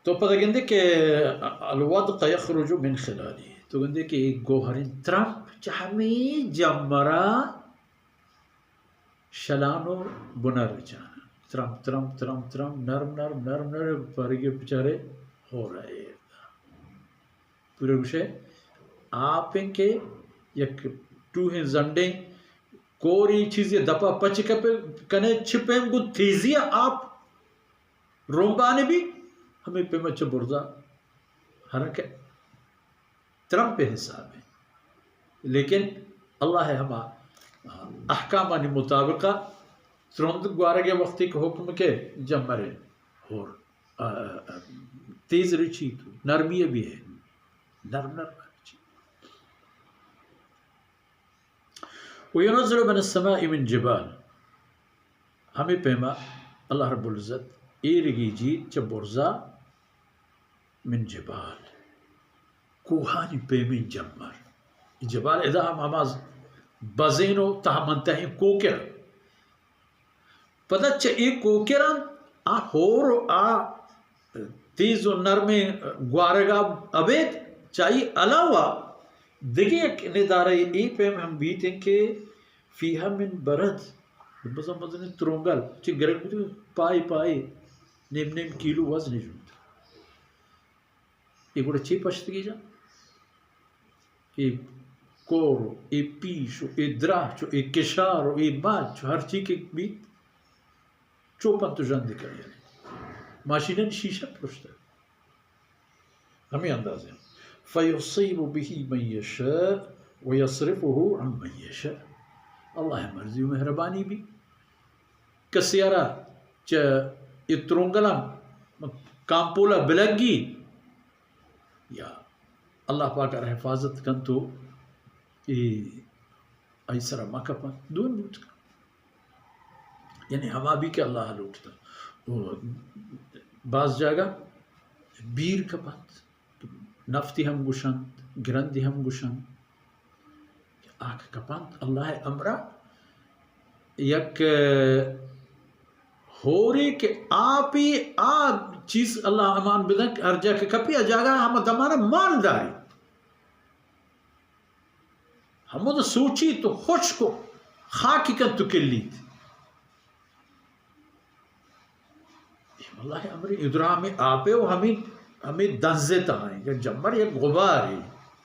تو پدا گندے کہ الودق یخرج من خلاله، تو گندے کہ اے گوہریں ترمپ چہ ہمے جمرا شلان و بنر چان۔ ترمپ، ترمپ، ترمپ، ترمپ، نرم، نرم، نرم، نرم، پرگے بچارے ہور ایر دا۔ پورے گوشے آپ انت کہ یک ٹوہیں زنڈیں کوری چیزے دپا پچ کپے کنے، چہ پیم گوں تیزی ء آپ رمبانے بی، ہمے پیما چہ برزا ہرکہ ترمپ حساب ہے۔ لیکن اللہ ہما احکامانی مطابقہ ترند گوارگ ء وقتی کہ حکم کے جمرے ہور، آ، آ، آ، تیز رچی تو نرمی بھی ہے، نرم نرم رچی۔ وینزل من السماء من جبال، ہمے پیما اللہ رب العزت ایرگی جیت چہ برزا، من جبال، کوہانی پیمیں جمر۔ جبال ادا ہم ہما بزین و تہمنتہیں کوکر۔ پدا چہ اے کوکراں آ ہور و آ تیز و نرمیں گوارگا ابید، چہ آئی علاوہ دگہ یک ندارہ اے پیم ہم بیت انت کہ فیہا من برد، بزاں مزنیں ترونگل، چہ گرگ بیت، پائے پائے، نیم نیم کیلو وزن جنت۔ اے گڑا چے پشتگی جا؟ اے کور و اے پیش و اے دراچ و اے کشار و اے ماچ و ہر چی کہ بیت، چوپنت و ژند کنگ۔ ماشینانی شیشہ پرشتگ۔ ہمے اندازہ۔ فیصیب به من یشاء و یصرفه عن من یشاء۔ اللہ مرضی و مہربانی بی۔ کسے ء را چہ اے ترونگلاں کامپولا بلگی یا اللہ پاک ء را حفاظت کنت و اے آئی سرا مہ کپنت، دون بوت کنت۔ یعنی ہما بھی کہ اللہ لوٹتا۔ و باز جاگہ بیر کپنت، نفتی ہم گوشنت، گرندی ہم گوشنت۔ آ کہ کپنت اللہ ء امرا یک، ء، ہورے کہ آپی آ چیز اللہ امان بدن کہ ہر جا کہ کپی آ جاگہ ہم دمانا مان داری۔ ہمود سوچی تو خشک و خاکی کن تو کلیت۔ اے واللہ امرے ادرا ہمیں آپے و ہمیں، ہمیں دنزے تہائیں کہ جمر یک غبارے،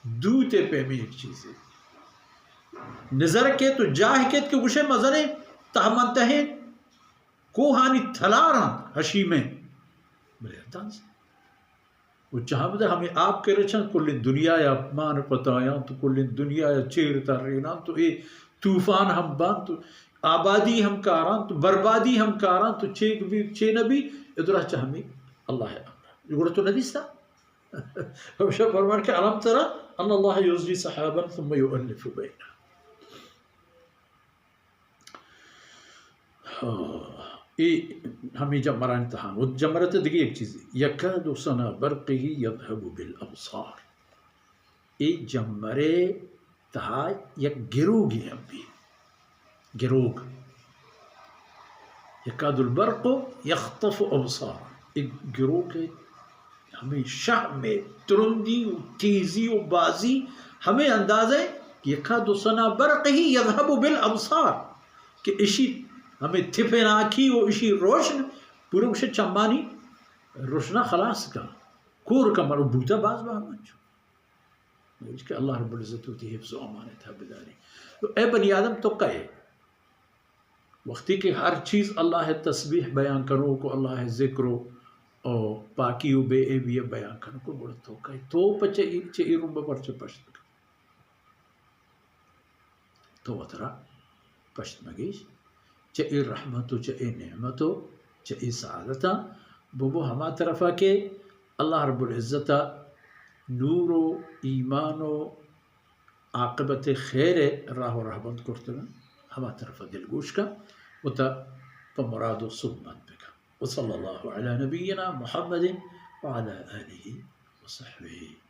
دوتے پیمیں یک چیزے۔ نظر کے تو جاہ کیت کہ گوشے مزنے تہمنتہیں کوہانی تلاراں ہشیمیں۔ بلے دنز۔ و چہ ہمدا ہمے آپ کہ رچنت، کلیں دنیا ء مان پتایاں تو کلیں دنیا ء چیر تریناں تو اے طوفان ہم بنت تو آبادی ہم کاراں تو بربادی ہم کاراں تو چیک بھی چے نہ بھی ادرا چہ ہمیں اللہ ء امر۔ گڑا تو نہ دیستا؟ ہمشہ فرمان کہ الم ترى ان الله يزجي سحابا ثم يؤلف بينه۔ اے ہمے جمرانی تہا۔ و جمرت دگہ یک چیزے، یکاد سنا برقه یذهب بالابصار۔ اے جمرے تہا یک گروگی ہم بی۔ گروگ۔ یکاد البرق یخطف ابصار۔ اے گروگ ہمے شہم ء ترندی و تیزی و بازی ہمے اندازہ ء یکاد سنا برقه یذهب بالابصار کہ اشی ہمے تپناکی و اشی روشن پورے گوشے چمانی روشنا خلاص کن، کور کن، مرو بوتا باز با ہمنچو۔ کہ اللہ رب العزت وتی حفظ و امان ء تہا بداری۔ تو اے بنی آدم تو کئے؟ وقتی کہ ہر چیز اللہ ء تسبیح بیان کنوک و اللہ ء ذکر و، و پاکی و بے عیبی ء بیان کنوک، گڑا تو کئے؟ تو پچہ ای، چہ ای رمب ء پرچہ پشت بکن؟ تو وترا پشت مگیش۔ چہ ای رحمت و چہ ای نعمت و چہ ای سعادتاں ببو ہما طرفا کہ اللہ رب العزت ء نور و ایمان و عاقبت خیر ء راہ و رہبند کرتگ انت، ہما طرف ء دلگوش کن، وتا پہ مراد و سوبمند بکن۔ وصلی اللہ علی نبینا محمد وعلی آلہ وصحبہ۔